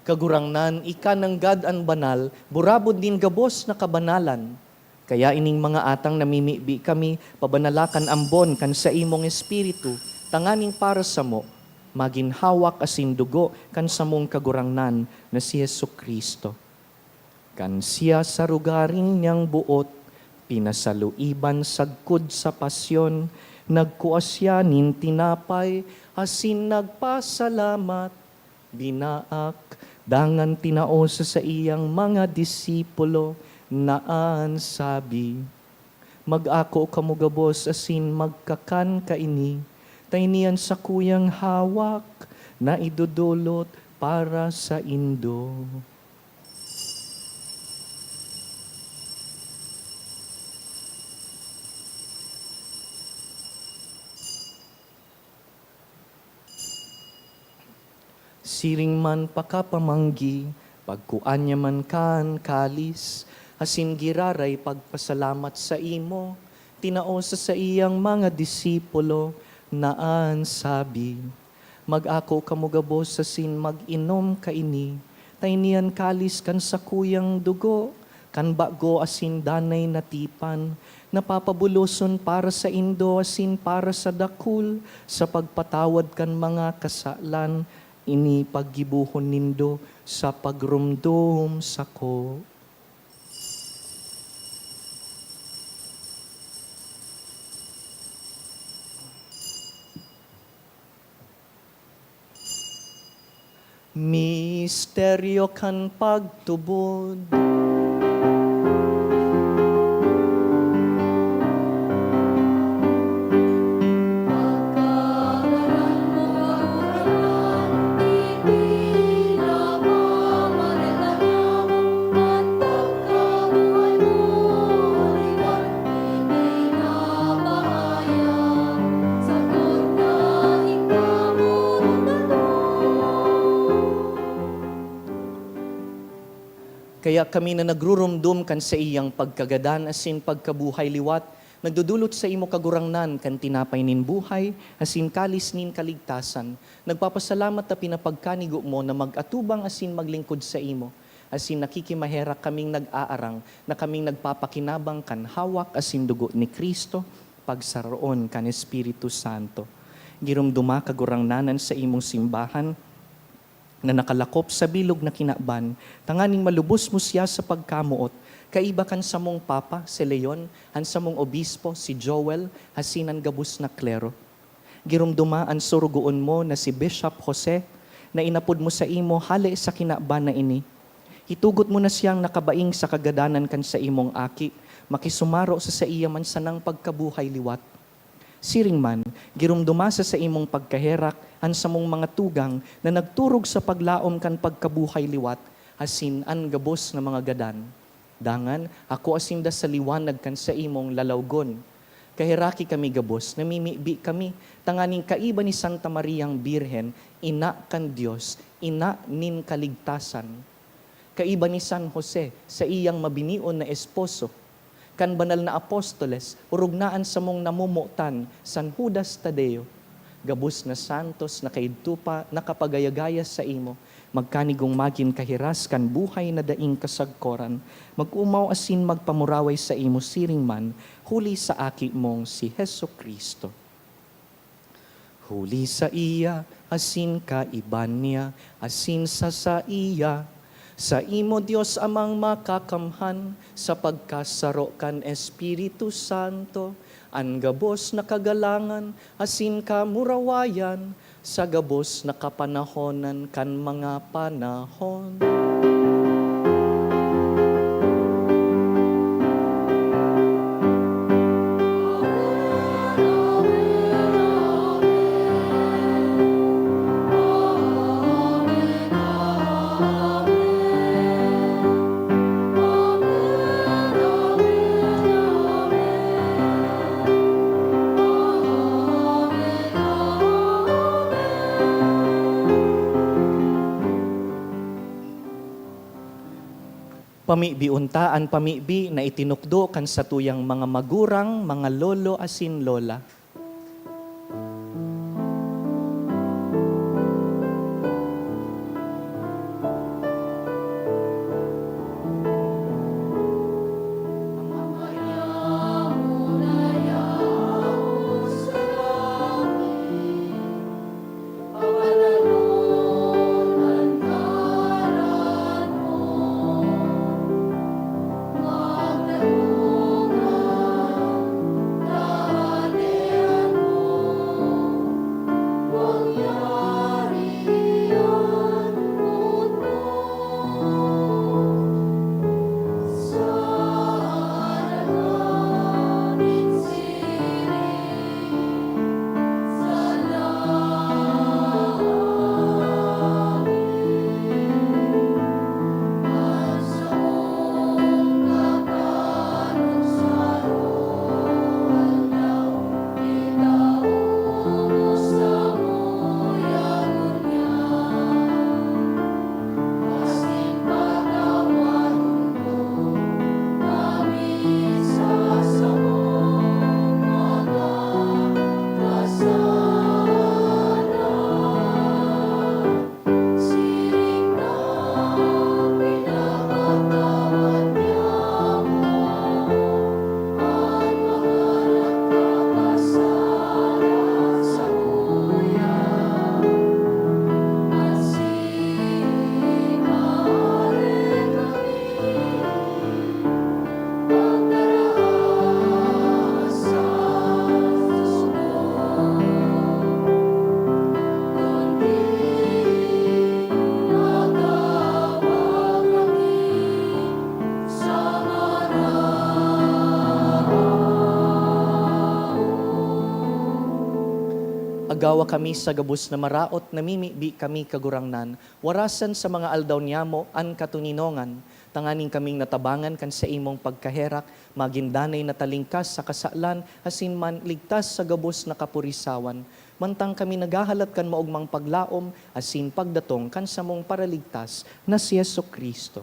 Kagurangnan, ika nanggad an banal, burabod nin gabos na kabanalan. Kaya ining mga atang namimibi kami, pabanala kan ambon kan saimong Espiritu, tanganing para samo, magin hawak asin dugo kan samong Kagurangnan na si Jesu-Cristo. Kan siya sa rogaring niyang boot, pinasaluiban sagkod sa pasyon, nagkua siya nin tinapay asin nagpasalamat, binaak, dangan tinao sa saiyang mga disipulo na an sabi, "Mag-ako kamo gabos asin magkakan kaini, ta ini an sakuyang hawak na idodolot para saindo." Siring man pakapamanggi, pagkua niya man kan kalis, asin giraray pagpasalamat saimo, tinao sa saiyang mga disipulo na an sabi, "Mag-ako kamo gabos asin mag-inom kaini, ta ini an kalis kan sakuyang dugo, kan bago asin danay na tipan, na papabuloson para saindo asin para sa dakul sa pagpatawad kan mga kasalan. Ini paggibohon nindo sa pagromdom sako." Misteryo kan pagtubod. Kaya kami na nagrurumdom kan saiyang pagkagadan asin pagkabuhay liwat, nagdodolot sa imo, Kagurangnan, kan tinapay nin buhay asin kalis nin kaligtasan. Nagpapasalamat ta pinapagkanigo mo na mag-atubang asin maglingkod sa imo, asin nakikimaherak kaming nag-aarang na kaming nagpapakinabang kan hawak asin dugo ni Cristo, pagsaroon kan Espiritu Santo. Giromdoma, Kagurangnan, an saimong simbahan na nakalakop sa bilog na kinaban, tanganing malubos mo siya sa pagkamoot, kaiba kan samong Papa, si Leon, an samong Obispo, si Joel, asin an gabos na klero. Giromdoma an sorogoon mo na si Bishop Jose, na inapod mo saimo hale sa kinaban na ini. Itugot mo na siyang nakabaing sa kagadanan kan saimong Aki, makisumaro sa saiya man sanang pagkabuhay liwat. Siring man, giromdoma sa saimong pagkaherak an samong mga tugang na nagturog sa paglaom kan pagkabuhay liwat asin an gabos na mga gadan. Dangan, akoa sinda sa liwanag kan saimong lalawgon. Kaheraki kami gabos, namimibi kami, tanganing kaiba ni Santa Mariang Birhen, ina kan Dios, ina nin kaligtasan. Kaiba ni San Jose, saiyang mabinion na esposo. Kan banal na apostoles, orog na an samong namomotan, San Judas Tadeo. Gabos na santos na kaidto pa nakapagayagaya saimo, magkanigong magin kahiras kan buhay na daing kasagkoran, mag-omaw asin magpamuraway saimo siring man, huli sa Aki mong si Jesu-Cristo. Huli saiya, asin kaiba niya, asin sa saiya, saimo, Dios Amang Makakamhan, sa pagkasaro kan Espiritu Santo, an gabos na kagalangan asin kamurawayan, sa gabos na kapanahonan kan mga panahon. Pamibion ta an pamibi na itinukdo kan satuyang mga magurang, mga lolo asin lola. Agawa kami sa gabos na maraot, namimibi kami, Kagurangnan, warasan sa mga aldaw niyamo an katoninongan, tanganing kaming natabangan kan saimong pagkaherak, magin danay na talingkas sa kasalan, asin man ligtas sa gabos na kapurisawan, mantang kami naghahalat kan maogmang paglaom asin pagdatong kan samong Paraligtas na si Jesu-Cristo.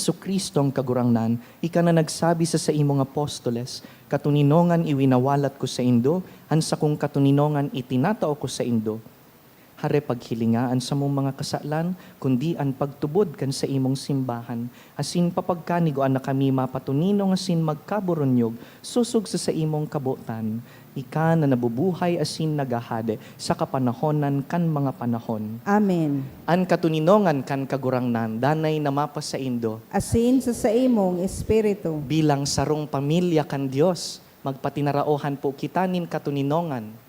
Jesu-Cristong Kagurangnan, ika na nagsabi sa saimong apostoles, "Katoninongan iwinawalat ko saindo, an sakong katoninongan itinatao ko saindo." Hare paghilinga an samong mga kasalan, kundi an pagtubod kan saimong simbahan, asin papagkanigoan na kami mapatoninong asin magkaburunyog sosog sa saimong kabotan. Ika na nabubuhay asin naghahade sa kapanahonan kan mga panahon. Amen. An katoninongan kan Kagurangnan danay na mapasaindo. Asin sa saimong espiritu. Bilang sarong pamilya kan Dios, magpatinaraohan po kita nin katoninongan.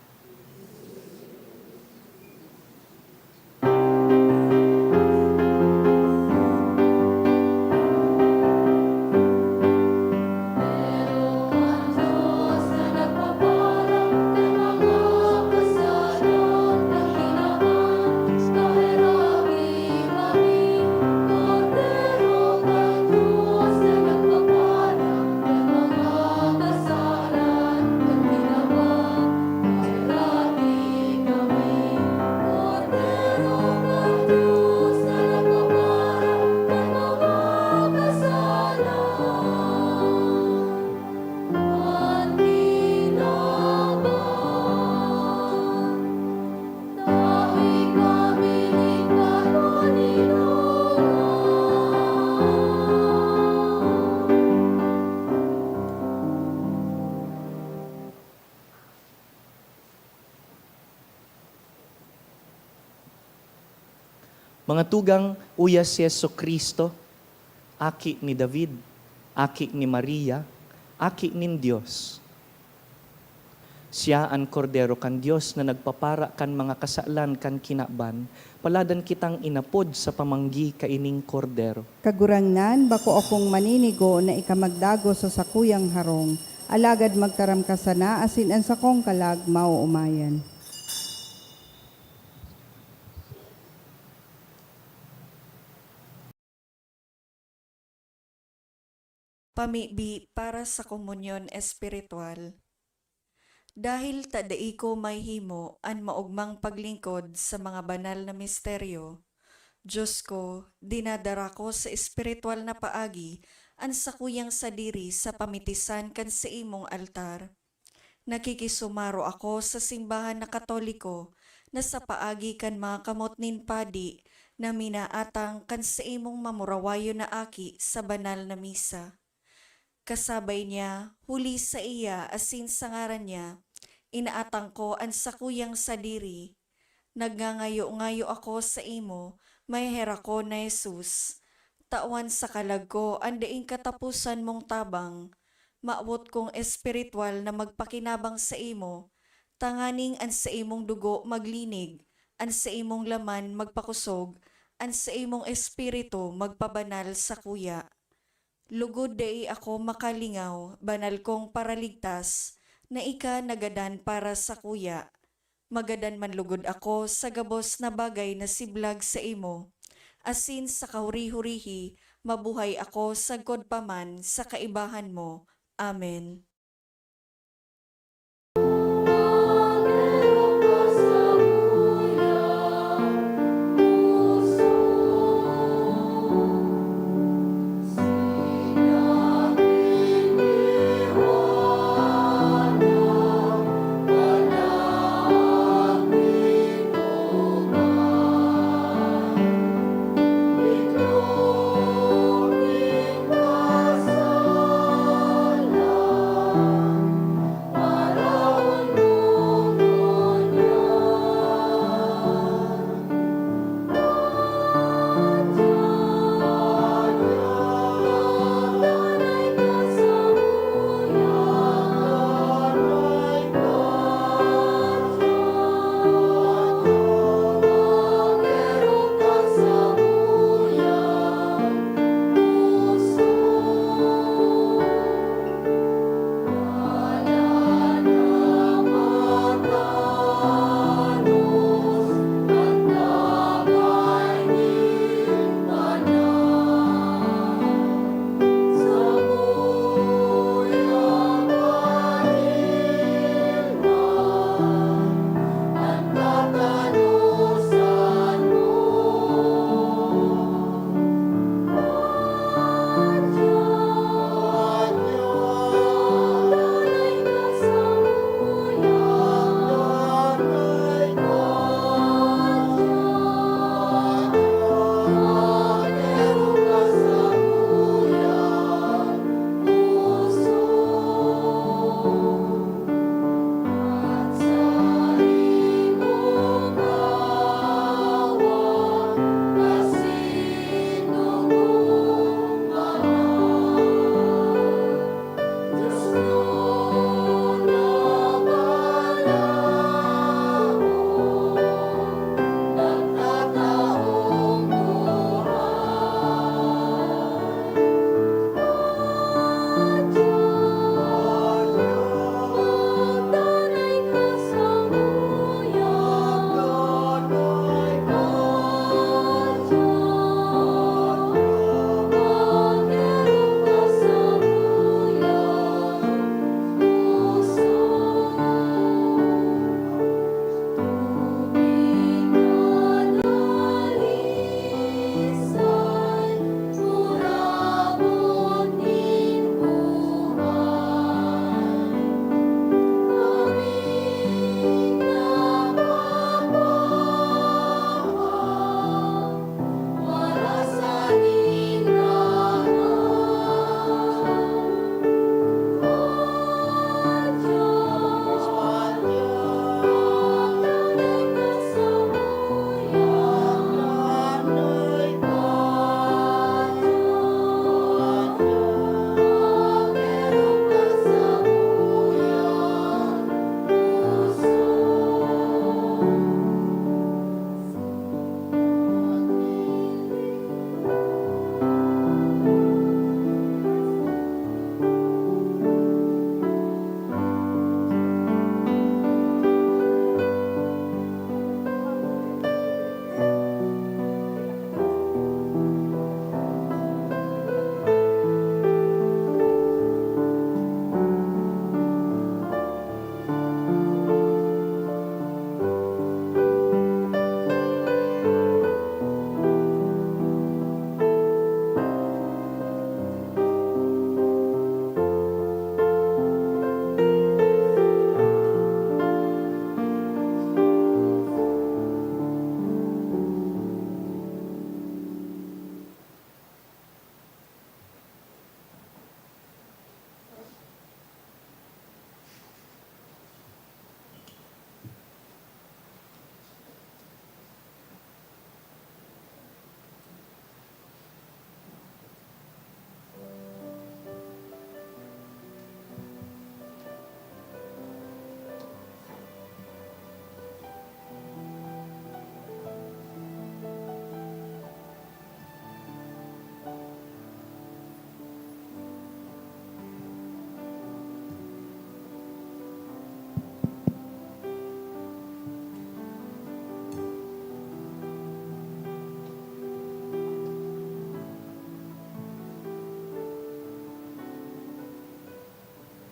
Mga tugang, uya si Jesu-Cristo, Aki ni David, Aki ni Maria, Aki nin Dios. Siya an Kordero kan Dios na nagpapara kan mga kasalan kan kinaban. Paladan kitang inapod sa pamanggi kaining Kordero. Kagurangnan, bako akong maninigo na ika magdagos sa sakuyang harong, alagad magtaram ka sana asin an sakong kalag maoomayan. Pamibi para sa komunyon espiritual. Dahil ta dai ko mahihimo an maogmang paglingkod sa mga banal na misteryo, Dios ko, dinadara ko sa espiritual na paagi an sakuyang sadiri sa pamitisan kan saimong altar. Nakikisumaro ako sa simbahan na Katoliko na sa paagi kan mga kamot nin padi na minaatang kan saimong mamurawayon na aki sa banal na misa. Kasabay niya, huli saiya asin sa ngaran niya, inaatang ko an sakuyang sadiri. Nagngangayo-ngayo ako saimo, maheherakon na Jesus. Tawan sa kalag ko an daing kataposan mong tabang. Mawot kong espiritual na magpakinabang saimo, tanganing an saimong dugo maglinig, an saimong laman magpakosog, an saimong espiritu magpabanal sakuya. Lugod dai ako makalingaw, banal kong Paraligtas, na ika nagadan para sakuya. Magadan man lugod ako sa gabos na bagay na siblag saimo, asin sa kahuri-hurihi mabuhay ako sagkod pa man sa kaibahan mo. Amen.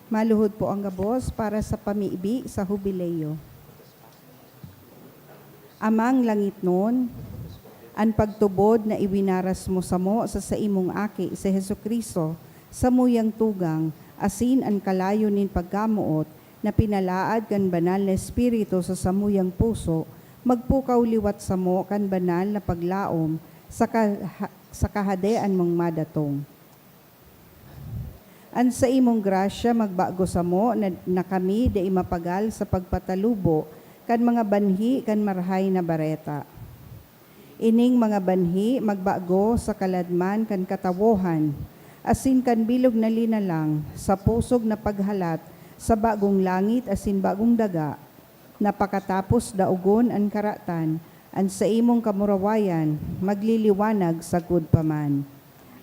Maluhod po ang gabos para sa pamibi sa Hubileo. Amang langitnon, an pagtubod na iwinaras mo samo sa saimong Aki, si Jesu-Cristo, samuyang tugang, asin an kalayo nin pagkamoot na pinalaad kan Banal na Espiritu sa samuyang puso, magpukaw liwat samo kan banal na paglaom sa kaha-, sa Kahadean mong madatong. An saimong grasya magbago samo na, na kami dai mapagal sa pagpatalubo kan mga banhi kan Marahay na Bareta. Ining mga banhi magbago sa kaladman kan katawohan, asin kan bilog na linalang, sa pusog na paghalat sa bagong langit asin bagong daga, na pakatapos daogon an karatan, an saimong kamurawayan magliliwanag sagkod pa man.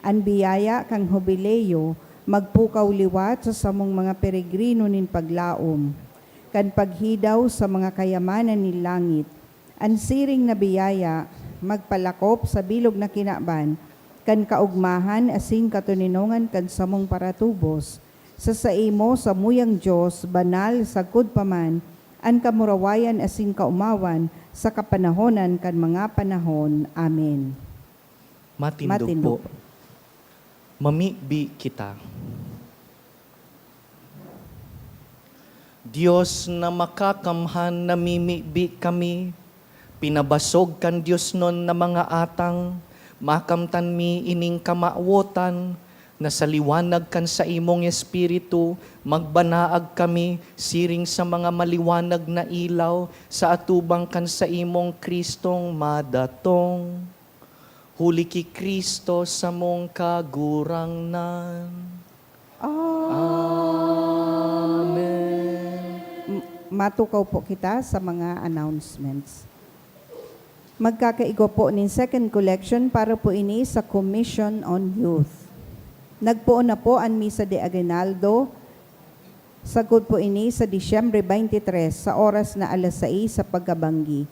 An biyaya kan Hubileo magpukaw liwat sa samong mga peregrino nin paglaom, kan paghidaw sa mga kayamanan nin langit. An siring na biyaya magpalakop sa bilog na kinaban kan kaogmahan asin katoninongan kan samong paratubos. Sa saimo, samuyang Dios, banal sagkod pa man an kamurawayan asin kaomawan sa kapanahonan kan mga panahon. Amen. Matindog Matindog po. po. Mamibi kita. Dios na makakamhan, namimibi kami. Pinabasog kan diosnon na mga atang, makamtan mi ining kamawotan, na sa liwanag kan saimong Espiritu, magbanaag kami siring sa mga maliwanag na ilaw sa atubang kan saimong Kristong madatong. Huli ki Cristo samong Kagurangnan. Amen. M-, matukaw po kita sa mga announcements. Magkakaigwa po nin second collection para po ini sa Commission on Youth. Nagpoon na po an Misa de Aguinaldo, sagkod po ini sa Disyembre twenty-three, sa oras na alas sais sa pagkabanggi.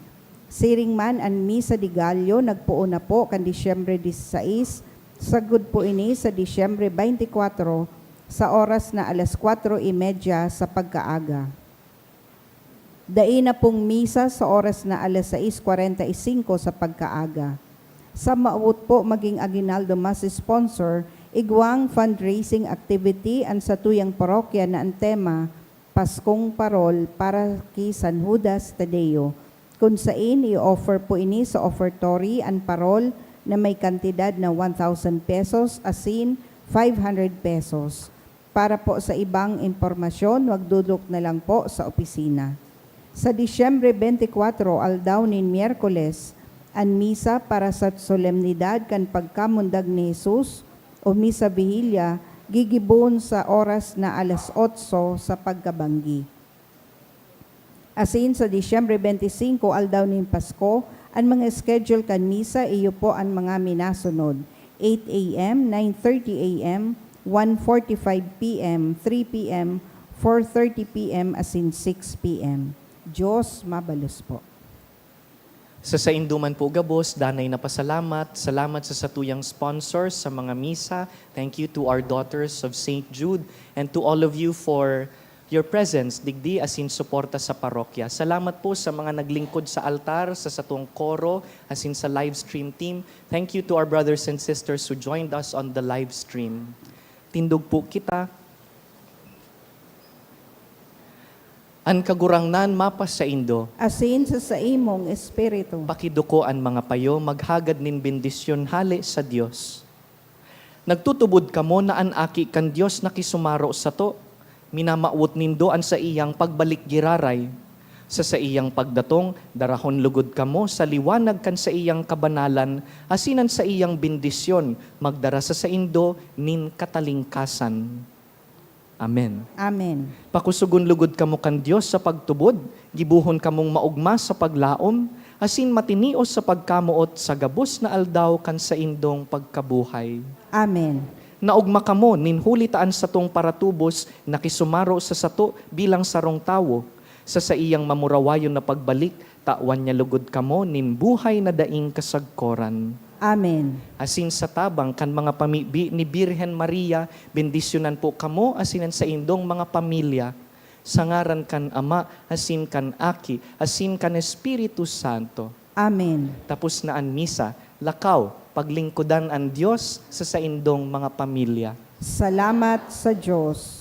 Siring man an Misa de Gallo, nagpoon na po kan Disyembre disisais, sagkod po ini sa Disyembre twenty-four, sa oras na alas kwatro y media sa pagkaaga. Dai na pong misa sa oras na alas sais kwarenta y singko sa pagkaaga. Sa maawot po magin aguinaldo mass sponsor, igwang fundraising activity an satuyang parokya na an tema, Paskong Parol para ki San Judas Tadeo, kun sain i-offer po ini sa offertory an parol na may kantidad na one thousand pesos asin five hundred pesos. Para po sa ibang impormasyon, magdudok na lang po sa opisina. Sa Disyembre twenty-four, aldaw nin Miyerkules, an misa para sa solemnidad kan pagkamundag ni Jesus o Misa Vigilia gigibohon sa oras na alas otso sa pagkabanggi. Asin sa Disyembre twenty-five, aldaw nin Pasko, an mga schedule kan misa iyo po an mga minasunod, eight A M, nine thirty A M, one forty-five P M, three P M, four thirty P M, asin six P M. Diyos mabalos po. Sa saindo man po gabos, danay na pasalamat. Salamat sa satuyang sponsors sa mga misa. Thank you to our Daughters of Saint Jude and to all of you for your presence digdi asin suporta sa parokya. Salamat po sa mga naglingkod sa altar, sa satong koro, asin sa live stream team. Thank you to our brothers and sisters who joined us on the live stream. Tindog po kita. An Kagurangnan mapasaindo. Asin sa saimong espiritu. Pakiduko an mga payo, maghagad nin bendisyon hale sa Dios. Nagtutubod kamo na an Aki kan Dios nakisumaro sato. Minamawot nindo an saiyang pagbalik giraray. Sa saiyang pagdatong, darahon lugod kamo sa liwanag kan saiyang kabanalan, asin an saiyang bendisyon magdara sa saindo nin katalingkasan. Amen. Amen. Pakusogon lugod kamo kan Dios sa pagtubod, gibohon kamong maogma sa paglaom, asin matinios sa pagkamoot sa gabos na aldaw kan saindong pagkabuhay. Amen. Naogma kamo nin huli ta an satong paratubos nakisumaro sa sato bilang sarong tawo. Sa saiyang mamurawayon na pagbalik, tawan niya lugod kamo nin buhay na daing kasagkoran. Amen. Asin sa tabang kan mga pamibi ni Birhen Maria, bendisyonan po kamo asin an saindong mga pamilya, sa ngaran kan Ama, asin kan Aki, asin kan Espiritu Santo. Amen. Tapos na an misa, lakaw, paglingkodan an Dios sa saindong mga pamilya. Salamat sa Diyos.